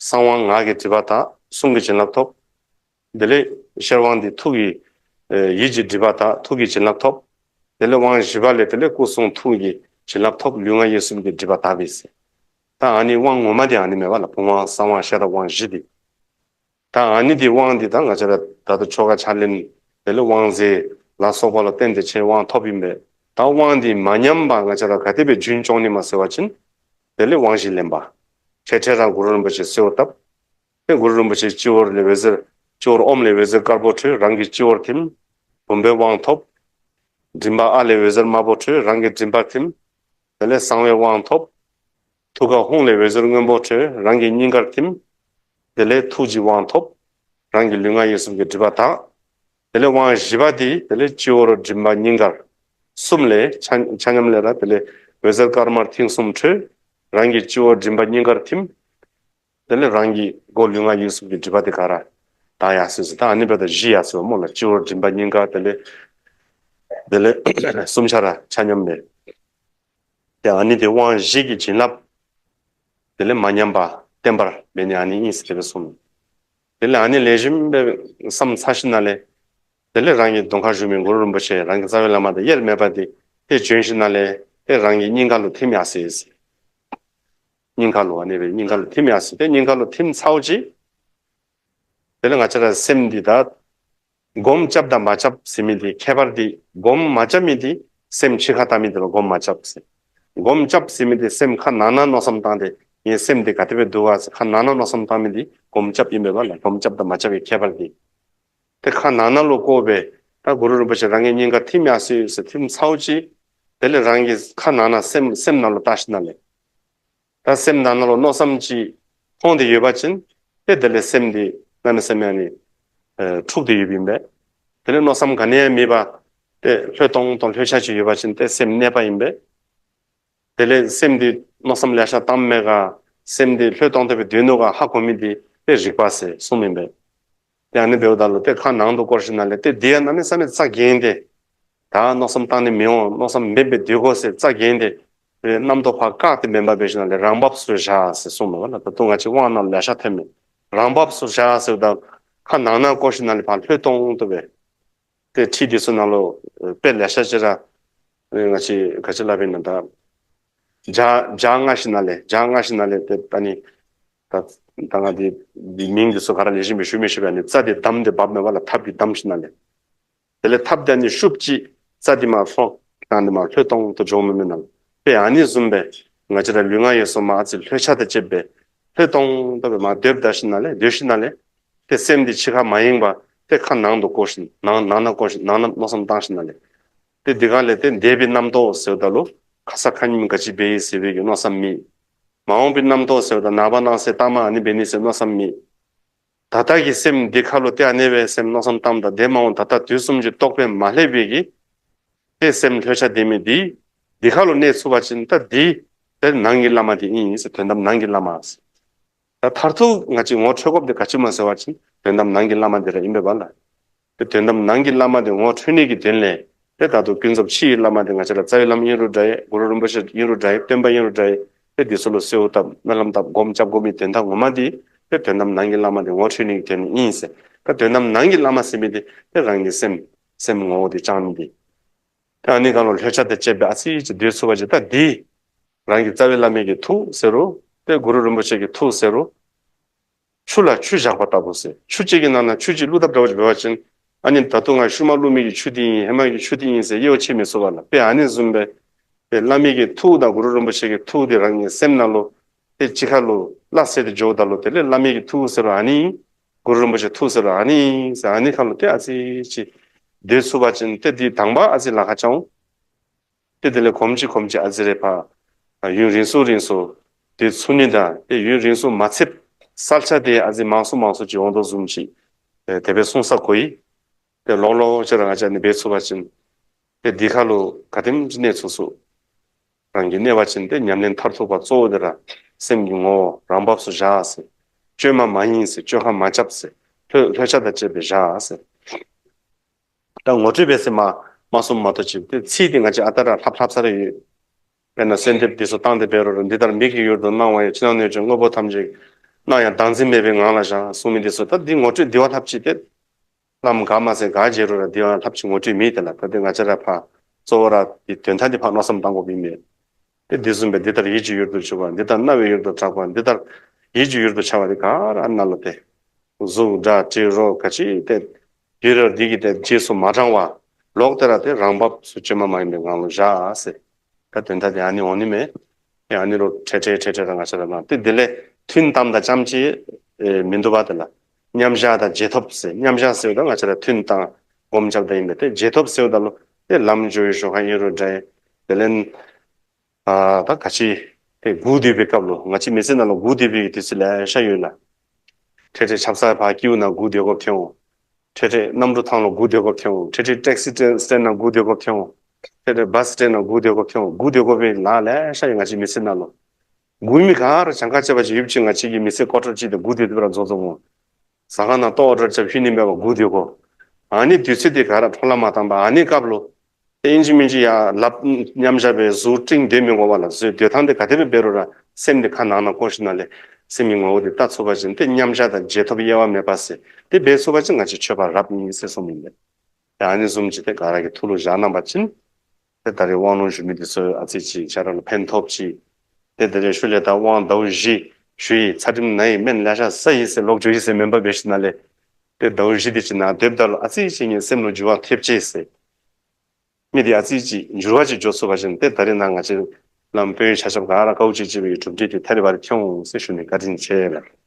གསང་དབང་ངག་གི་སྒྲིབ་པ་དག་གསུང་གི་བྱིན་རླབས་ཐོབ། དེ་ལས་ཤེར་དབང་འདི་ཐུགས་ཀྱི་ཡིད་ཀྱི་སྒྲིབ་པ་དག་ཐུགས་ཀྱི་བྱིན་རླབས་ཐོབ། དེ་ལས་དབང་བཞི་པ་ལས་དེ་ལས་སྐུ་གསུང་ཐུགས་ཀྱི་ བྱིན་རླབས་ཐོབ། ལུས་ངག་ཡིད་གསུམ་གྱི་སྒྲིབ་པ་དག་པས་ཟེར། ད་ཨ་ནི་དབང་ངོ་མ་དེ་ཨ་ནི་མེད་པ་ལ། བུམ་དབང་གསང་དབང་ཤེས་རབ་དབང་བཞི་དེ། ད་ཨ་ནི་དེ་དབང་འདི་ད་ང་བཅས་ར་ད་ལྟ་ཆོ་ག་ཕྱག་ལེན། དེ་ལས་དབང་རྫས་ལ་སོགས་པ་ལ་བརྟེན་ཏེ་ཆེ་དབང་ཐོབ་ཡིན་པས། ད་དབང་འདི་མ་ཉམས་པ་ང་བཅས་ར་ག་དེ་སྦེ་རྒྱུན་སྐྱོང་ནི་མ་ཟེར་བ་ཅིན། དེ་ལས་དབང་བཞི་ལེན་པ། འཕྲལ་འཕྲལ་རང་གུ་རུ་རིན་པོ་ཆེ་གསོལ་བ་བཏབ། དེ་གུ་རུ་རིན་པོ་ཆེ་སྤྱི་བོར་ལས་འོད་ཟེར། སྤྱི་བོར་ཨོཾ་ལས་འོད་ཟེར་དཀར་པོ་འཕྲོས། རང་གི་སྤྱི་བོར་ཐིམ། བུམ་པའི་དབང་ཐོབ། མགྲིན་པ་ཨ་ལས་འོད་ཟེར་དམར་པོ་འཕྲོས། རང་གི་མགྲིན་པར་ཐིམ། དེ་ལས་གསང་བའི་དབང་ཐོབ། ཐུགས་ཀར་ཧཱུྃ་ལས་འོད་ཟེར་སྔོན་པོ་འཕྲོས། རང་གི་སྙིང་གར་ཐིམ། དེ་ལས་ཐུགས་ཀྱི་དབང་ཐོབ། རང་གི་ལུས་ངག་ཡིད་གསུམ་གྱི་སྒྲིབ་པ་དག། དེ་ལས་དབང་བཞི་པ་དེ་དེ་ལས་སྤྱི་བོར་མགྲིན་པ་སྙིང་གར། གསུམ་ལས་ཆ་ཆ་མཉམ་ལས་ར། དེ་ལས་འོད་ཟེར་དཀར་དམར་མཐིང་གསུམ་འཕྲོས། རང་གི་སྤྱི་བོར་མགྲིན་པ་སྙིང་གར་ཐིམ། དེ་ལས་རང་གི་སྒོ་ལུས་ངག་ཡིད་གསུམ་གྱི་སྒྲིབ་པ་དེ་ག་ར་དག་ཡ་སོ་སོ། ད་ཨ་ནི་སྦེ་ད་བཞི་ཡ་སོ་སོ་སྨོ་ལ། སྤྱི་བོར་མགྲིན་པ་སྙིང་གར། དེ་ལས་དེ་ལས་གསུམ་ཆ་ར་ཆ་མཉམ་སྦེ། དེ་ཨ་ནི་དེ་དབང་བཞི་གི་བྱིན་རླབས། དེ་ལས་མ་ཉམས་པ་བརྟན་པར་འབད་ནི་ཨ་ནི་ཨིན་ཟེར་དེ་སྦེ་གསུངས། དེ་ལས་ཨ་ནི་ལེགས་ཤོམ་སྦེ་བསམ་ཚར་ཞིནམ་ལས། དེ་ལས་རང་གི་གདོང་ཁར་བཞུགས་མི་གུ་རུ་རིན་པོ་ཆེ་རང་གི་རྩ་བའི་བླ་མ་དང་དབྱེར་མེད་པ་དེ་དེ་བྱོན་ཞིནམ་ལས་དེ་རང་གི་སྙིང་ག་ལུ་ཐིམ་ཡ་སོ་སོ། སྙིང་ག་ལུ་ཨ་ནི་སྦེ་སྙིང་ག་ལུ་ཐིམ་ཡ་སོ་སོ། དེ་སྙིང་ག་ལུ་ཐིམ་ཚརཝ་ཅིག། དེ་ལས་ང་བཅས་ར་སེམས་འདི་ད་སྒོམ་རྐྱབ་དང་མ་རྐྱབ་ཟེར་མི་འདི་ཁྱད་པར་འདི། སྒོམ་མ་རྐྱབ་མི་འདི་སེམས་ཕྱི་ཁར་བལྟ་མི་འདི་ལུ་སྒོམ་མ་རྐྱབ་ཟེར། སྒོམ་རྐྱབ་ཟེར་མི་འདི་སེམས་ཁ་ནང་ན་མནོ་བསམ་བཏང་སྟེ་ངའི་སེམས་འདི་ག་དེ་སྦེ་འདུག་ག་ཟེར་ཁ་ནང་ན་མནོ་བསམ་བཏང་མི་འདི་སྒོམ་རྐྱབ་ཨིན་པས་པ་ལ། སྒོམ་རྐྱབ་དང་མ་རྐྱབ་ཀྱི་ཁྱད་པར་འདི། དེ་ཁ་ནང་ན་ལུ་བཀོད་སྦེ་ད་གུ་རུ་རིན་པོ་ཆེ་རང་གི་སྙིང་ག་ཐིམ་ཡ་སོ་སོ་ཟེར་ཐིམ་ཚརཝ་ཅིག། དེ་ལས་རང་གི་ཁ་ནང་ན་སེམས་སེམས་ནང་ལུ་བལྟ་ཞིནམ་ལས། ད་སེམས་ནང་ན་ལུ་མནོ་བསམ་ཅིག་མཐོང་སྟེ་ཡོད་པ་ཅིན། དེ་དེ་ལས་སེམས་འདི་གནམ་མེད་ས་མེད་ཨ་ནི་ཨ་འཁྲུགས་ཏེ་ཡོདཔ་ཨིན་པས། དེ་ལས་མནོ་བསམ་ག་ནི་ཡང་མེད་པར་དེ་ལྷོད་ཏོང་ཏོ་ལྷོད་ཆགས་ཅིག་ཡོད་པ་ཅིན་དེ་སེམས་གནས་པ་ཨིན་པས། དེ་ལས་སེམས་འདི་མནོ་བསམ་ལེ་ཤ་བཏངམ་མེད་ག། སེམས་འདི་ལྷོད་ཏོང་ཏོ་སྦེ་སྡོད་ནུག་ག་ཧ་གོ་མི་འདི་དེ་རིག་པ་ཟེར་གསུངམ་ཨིན་པས། དེ་ཨ་ནི་འབདཝ་ད་ལུ་དེ་ཁ་ནང་དུ་བསྐོར་ཞིནམ་ལས་དེ་འདི་ཡང་གནམ་མེད་ས་མེད་རྩ་འགེངས་ཏེ། ད་མནོ་བསམ་བཏང་ནི་མི་འོང་། མནོ་བསམ་མེདཔ་སྦེ་སྡོད་དགོ་ཟེར་རྩ་འགེངས་ཏེ། རྣམ་རྟོག་ཕར་བཀག་སྟེ་མེན་པར་འབད་ཞིནམ་ལས་རང་བབས་སུ་བཞག་ཟེར་གསུངམ་མས་པ་ལ། ད་ལྟོ་ང་བཅས་དབང་ནང་ལེ་ཤ་ཐོནམ་མས། རང་བབས་སུ་བཞག་ཟེརཝ་ད་ཁ་ནང་ན་བསྐོར་ཞིནམ་ལས་ཕར་ལྷོད་ཏོང་ཏོ་སྦེ། དེ་ཁྲིད་འདི་ཚུ་ནང་ལུ་དཔེ་ལེ་ཤ་ཅིག་ར་ང་བཅས་ག་ཅི་སླབ་ཨིན་ན་ད། ཇ་ཇ་མངགས་ཞིནམ་ལས་ཇ་མངགས་ཞིནམ་ལས་དེ་ད་ནི་ད་ད་ང་འདི་འདི་མིང་འདི་ཚུ་ག་ར་ལེགས་ཤོམ་སྦེ་ཞུ་མི་ཤེས་པས། ཨ་ནི་རྩྭ་འདི་བསྡམས་ཏེ་འབགཔ་མས་པ་ལ། ཐགཔ་གིས་བསྡམས་ཞིནམ་ལས། དེ་ལས་ཐགཔ་དེ་ཨ་ནི་ཤུབས་ཅིག་རྩྭ་འདི་མར་ལྷོག་བཏང་སྟེ་མར་ལྷོད་ཏོང་ཏོ་འགྱོཝ་མས་མེན་ན་ལགས། དཔེ་ཨ་ནི་བཟུམ་སྦེ་ང་བཅས་ར་ལུས་ངག་ཡིད་གསུམ་མར་ཨ་ཙི་ལྷོད་ཆགས་དང་བཅསཔ་སྦེ་ལྷོད་ཏོང་ཏོ་སྦེ་མར་སྡོདཔ་ད་ཞིནམ་ལས་སྡོད་ཞིནམ་ལས་དེ་སེམས་འདི་ཕྱི་ཁར་མ་ཡེངས་པར་དེ་ཁ་ནང་དུ་བསྐོར་ཞིནམ་ནང་ནང་ན་བསྐོར་ཞིནམ་ནང་ན་མནོ་བསམ་བཏང་ཞིནམ་ལས། དེ་འདི་ག་ལས་དེ་འདས་པའི་རྣམ་རྟོག་ཟེརཝ་ད་ལུ་ཁ་ས་ཁ་ཉིནམ་ག་ཅི་འབད་ཡི་ཟེར་བའི་གི་མནོ་བསམ་མེད། མ་འོངས་པའི་རྣམ་རྟོག་ཟེརཝ་ད་ནངས་པ་གནངས་ཚེ་ལྟ་མ་ཨ་ནི་འབད་ནི་ཟེར་མནོ་བསམ་མེད། ད་ལྟ་གི་སེམས་འདི་ཁ་ལུ་དེ་ཨ་ནི་སྦེ་སེམས་མནོ་བསམ་བཏངམ་ད་དེ་མ་འོངས་ད་ལྟ་དུས་གསུམ་གྱི་རྟོག་པས་མ་བསླད་པའི་གི་དེ་སེམས་ལྷོད་ཆགས་སྡོད་མི་འདི་འདི་ཁ་ལུ་གནས་ཚུགས་པ་ཅིན་ད་འདི་དེ་ནང་གི་བླ་མ་དེ་ཨིན་ཟེར། དོན་དམ་ནང་གི་བླ་མ་ཟེར། ད་མཐར་ཐུག་ང་བཅས་ངོ་འཕྲོད་དགོཔ་དེ་ག་ཅི་སྨོ་ཟེར་བ་ཅིན་དོན་དམ་ནང་གི་བླ་མ་དེ་ར་ཨིན་པས་པ་ལགས། དེ་དོན་དམ་ནང་གི་བླ་མ་དེ་ངོ་འཕྲོད་ནི་གི་དོན་ལས་དེ་ད་ལྟོ་ཀུན་རྫོབ་ཕྱི་ཡི་བླ་མ་དེ་ང་བཅས་ར་རྩ་བའི་བླ་མ་ཨིན་རུང་འདྲ་ཡི། གུ་རུ་རིན་པོ་ཆེ་ཨིན་རུང་འདྲ་ཡི། སྟོན་པ་ཨིན་རུང་འདྲ་ཡི། དེ་འདི་ཚུ་ལུ་གསོལཝ་བཏབ་སྨོན་ལམ་བཏབ་སྒོམ་རྐྱབ་དགོ་མི་དོན་དག་ངོ་མ་དེ་དེ་དོན་དམ་ནང་གི་བླ་མ་དེ་ངོ་འཕྲོད་ནི་གི་དོན་ལས་ཨིན་ཟེར། ད་དོན་དམ་ནང་གི་བླ་མ་ཟེར་མི་དེ་དེ་རང་གི་སེམས་སེམས་ངོ་བོ་དེ་བཅངས་ནི་དེ། ད་ཨ་ནི་ག་ལུ་ལྷོད་ཆགས་དང་བཅསཔ་སྦེ་ཨ་ཙི་ཅིག་སྡོད་ཚུགས་པ་ཅིན་ད་འདི་རང་གི་རྩ་བའི་བླ་མའི་གི་ཐུགས་ཟེར་རུང་དེ་གུ་རུ་རིན་པོ་ཆེ་གི་ཐུགས་ཟེར་རུང་ཆུ་ལ་ཆུ་བཞག་པ་ལྟ་བུ་ཟེར། ཆུ་གཅིག་གི་ནང་ན་ཆུ་གཅིག་བླུག་ཐབས་འདྲ་བོ་ཅིག་འབད་བ་ཅིན་ཨ་ནི་ད་ལྟོ་ང་ཤུལ་མ་བླུག་མི་གི་ཆུ་འདི་ཨིན། ཧེ་མ་གི་ཆུ་འདི་ཨིན་ཟེར་དབྱེ་བ་ཕྱེ་མི་ཚུགས་པ་ལགས། དཔེ་ཨ་ནི་བཟུམ་སྦེ་དེ་བླ་མའི་གི་ཐུགས་དང་གུ་རུ་རིན་པོ་ཆེ་གི་ཐུགས་དེ་རང་གི་སེམས་ནང་ལུ་དེ་གཅིག་ཁར་ལུ་སླ་བསྲེ་སྟེ་འགྱོཝ་ད་ལུ་དེ་ལས་བླ་མའི་གི་ཐུགས་ཟེར་རུང་ཨ་ནི་ཨིན། གུ་རུ་རིན་པོ་ཆེ་ཐུགས་ཟེར་རུང་ཨ་ནི་ཨིན་ཟེར། ཨ་ནི་ཁ་ལུ་དེ་ཨ་ཙི་ཅིག་སྡོད་ཚུགས་པ་ཅིན་དེ་འདི་དང་པ་ཨ་ཙི་ལཱ་ཁག་ཆགས་འོང་། དེ་དེ་ལས་གོམས་ཅིག་གོམས་ཅིག་ཨ་ཙི་རེ་ཕར་ཡུན་རིང་སུ་རིང་སུ་དེ་ཚུགས་ནི་དང་དེ་ཡུན་རིང་སུ་མ་ཚད་གསལ་ཆ་དེ་ཨ་ཙི་མང་སུ་མང་སུ་ཅིག་འོང་དོ་བཟུམ་ཅིག་དེ་སྦེ་གསུངས་ས་གོ་ཡི། དེ་ལོག་ལོག་ཅིག་ར་ང་བཅས་ནི་འབད་ཚུགས་པ་ཅིན་དེ་འདི་ཁ་ལུ་ག་དེམ་ཅིག་གནས་ཚུགས་ཚུགས། རང་གིས་གནས་པ་ཅིན་དེ་ཉམས་ལེན་མཐར་ཐུག་པ་གཙོ་བོ་དེ་ར་སེམས་ཀྱི་ངོ་བོ་རང་བབས་སུ་བཞག་ཟེར། བཅོས་མ་མ་ཡེངས་ཟེར། བཅོས་ཁ་མ་རྐྱབ་ཟེར། ལྷོད་ལྷོད་ཆགས་དང་བཅསཔ་སྦེ་བཞག་ཟེར། ད་ངོ་སྤྲོད་འབད་ས་མ་མ་གསུངམ་མ་གཏོགས་ཅིག་དེ་ཚིག་དེ་ང་བཅས་ཨ་རྟག་ར་ལྷབ་ལྷབ་ས་ར་ཡོད། དཔེར་ན་གསོལ་འདེབས་འདི་ཚུ་བཏང་སྟེ་འབད་རུང་ར་འདི་ལྟར་མི་དགེ་གྱུར་དུ་སྣང་བ་ཡི། ཕྱི་ནང་གནོད་བྱེད་དངོས་པོ་ཐམས་ཅད་ཀྱིས། སྣང་ཡང་བདག་འཛིན་མེད་པའི་ངང་ལ་བཞག་གསུངས་མི་འདི་ཚུ་ད་འདི་ངོ་སྤྲོད་འདི་བ་ལྷབ་ཅིག་དེ། བླམ་ག་མ་ཟེར་ག་མཇལ་རུང་ར་འདི་བ་ལྷབ་ཅིག་ངོ་སྤྲོད་མེད་དེ་ལགས། ད་དེ་ང་བཅས་ར་ཕར་གཙོ་བོ་ར་འདི་དོན་དག་འདི་ཕར་མནོ་བསམ་བཏང་དགོཔ་ཨིན་མས། དེ་འདི་བཟུམ་སྦེ་འདི་ལྟར་ཡིད་ཀྱི་ཡུལ་དུ་གྱུར་པ། འདི་ལྟར་རྣ་བའི་ཡུལ་དུ་གྲགས་པ། འདི་ལྟར་ཡིད་ཀྱི་ཡུལ་དུ་འཆར་བ་དེ་ག་ར་ནང་ལ་དེ། གཟུགས་སྒྲ་དྲི་རོ་ག་ཅི་དེ། ཡུལ་རོ་འདི་གི་དེ་རྗེས་སུ་མ་འབྲང་བ། ལོག་སྟེ་ར་དེ་རང་བབས་སུ་བཅོས་མ་མ་ཡིན་པའི་ངང་ལ་བཞག་ཟེར། ད་དོན་དག་དེ་ཨ་ནི་འོང་ནི་མེད། ཨ་ནི་རོ་ཁྲེ་ཁྲེ་ཁྲེ་ཁྲེ་ར་ང་ཆ་ར་ན་དེ་དེ་ལས་ཐུན་དམ་དང་ཙམ་ཅིག་མི་འདུག་པ། དེ་ལ་མཉམ་བཞག་དང་རྗེས་ཐོབ་ཟེར། མཉམ་བཞག་ཟེར་བ་ད་ང་ཆ་ར་ཐུན་དང་སྒོམ་རྐྱབ་ད་ཡིན་པས། དེ་རྗེས་ཐོབ་ཟེར་བ་ད་ལོ་དེ་ལམ་འཇུག་ཡུལ་ཞོག་ཁ་ཡིན་རུང་འདྲ། དེ་ལས་ཨ་ད་ག་ཅི་དེ་སྒུག་སྡོད་པའི་སྐབས་ལོ། ང་ཅི་མི་ཚེ་ནང་ལ་སྒུག་སྡོད་པའི་དུས་ཚོད་ལེ་ཤ་ཡོད་ལ། ཁྲེ་ཁྲེ་ཆབ་གསང་ཕར་སྐྱིད་པོ་ནང་སྒུག་སྡོད་དགོཔ་ཐོན་འོང་། ཁྲེ་ཁྲེ་གནམ་གྲུ་ཐང་ལ་སྒུག་སྡོད་དགོཔ་ཐོན་འོང་། ཁྲེ་ཁྲེ་ཊེག་སི་སི་ཊེན་ཊེན་ནང་སྒུག་སྡོད་དགོཔ་ཐོན་འོང་། ཁྲེ་ཁྲེ་བཱས་སི་ཊེན་ནང་སྒུག་སྡོད་དགོཔ་ཐོན་འོང་། སྒུག་སྡོད་དགོ་པའི་ལ་ལེ་ཤ་ཡོད། ང་ཅི་མི་ཚེ་ནང་ལོ། སྒུག་མི་ག་ར་གྱངས་ཁ་བྱས་པ་ཅིག་ཡོད་ཅིག་ང་ཅི་གི་མི་ཚེ་ཀོ་ཊར་ཅིག་དེ་སྒུག་སྡོད་དེ་པར་རྫོགས་རྫོགས་འོང་། ཟ་ཁང་ནང་ལྟོ་ཨོ་ཌར་བྱས་ཕྱི་ནས་མེད་པ་སྒུག་སྡོད་དགོ། ཨ་ནི་དུས་ཚོད་དེ་ག་ར་འཕྲོ་བརླག་མ་བཏང་པ། ཨ་ནི་སྐབས་ལོ། དེ་ཨིན་ཅི་མིན་ཅི་ཡ་ལབ་མཉམ་བཞག་པའི་གཟུགས་སྤྲིང་སྡོད་མི་དགོ་པ་ལ། བཟོས་སྡོད་སྟངས་དེ་ག་དེ་སྦེ་འབད་རུང་ར་སེམས་དེ་ཁ་ནང་ན་བསྐོར་ཞིནམ་ལས་སེམས་ཀྱི་ངོ་བོ་དེ་བལྟ་ཚུགས་པ་ཅིན་དེ་མཉམ་བཞག་དང་རྗེས་ཐོབ་དབྱེ་བ་མེད་པ་ཟེར། དེ་འབད་ཚུགས་པ་ཅིན་ང་ཅི་ཆོས་པ་རབ་ཨིན་ཟེར་གསུངས་མི་འདུག། ཡང་ཨ་ནི་བཟུམ་ཅིག་དེ་ག་ར་གི་ཐུགས་ལུ་བཞག་གནང་པ་ཅིན། དེ་ད་རེས་དབང་ལུང་ཞུ་མི་དེ་ཚུ་ཨ་ཙི་ཅིག་ཆ་ར་ལ་ཕན་ཐོགས་ཅིག། དེ་དེ་རེས་ཤུལ་ལས་ད་དབང་ཟླཝ་བཞི་ཞུ་ཡི། ཚ་གྲིམ་ན་ཡི། སྨན་ལེ་ཤ་ཟ་ཡི་ཟེར་ལོག་འགྱོ་ཡི་ཟེར་མེན་པར་འབད་ཞིནམ་ལས། དེ་ཟླཝ་བཞི་དེ་ཅིག་ནང་སྡོདཔ་ད་ལུ་ཨ་ཙི་ཅིག་ངེའི་སེམས་ལུ་འགྱུར་བ་ཐེབས་ཅི་ཟེར། མི་དེ་ཨ་ཙི་ཅིག་འགྱུར་བ་ཅིག་འགྱོ་ཚུགས་པ་ཅིན་དེ་ད་རེས་ནང་ང་ཅི་བླམ་དཔོན་ཆ་ཁྱབ་ག་ར་དཀའཝ་སྤྱད་སྤྱད་པའི་གྲུབ་འབྲས་དེ་ཐད་རི་བ་རི་ཐོན་འོང་ཟེར་ཞུ་ནི། བཀའ་དྲིན་ཆེ་ལགས།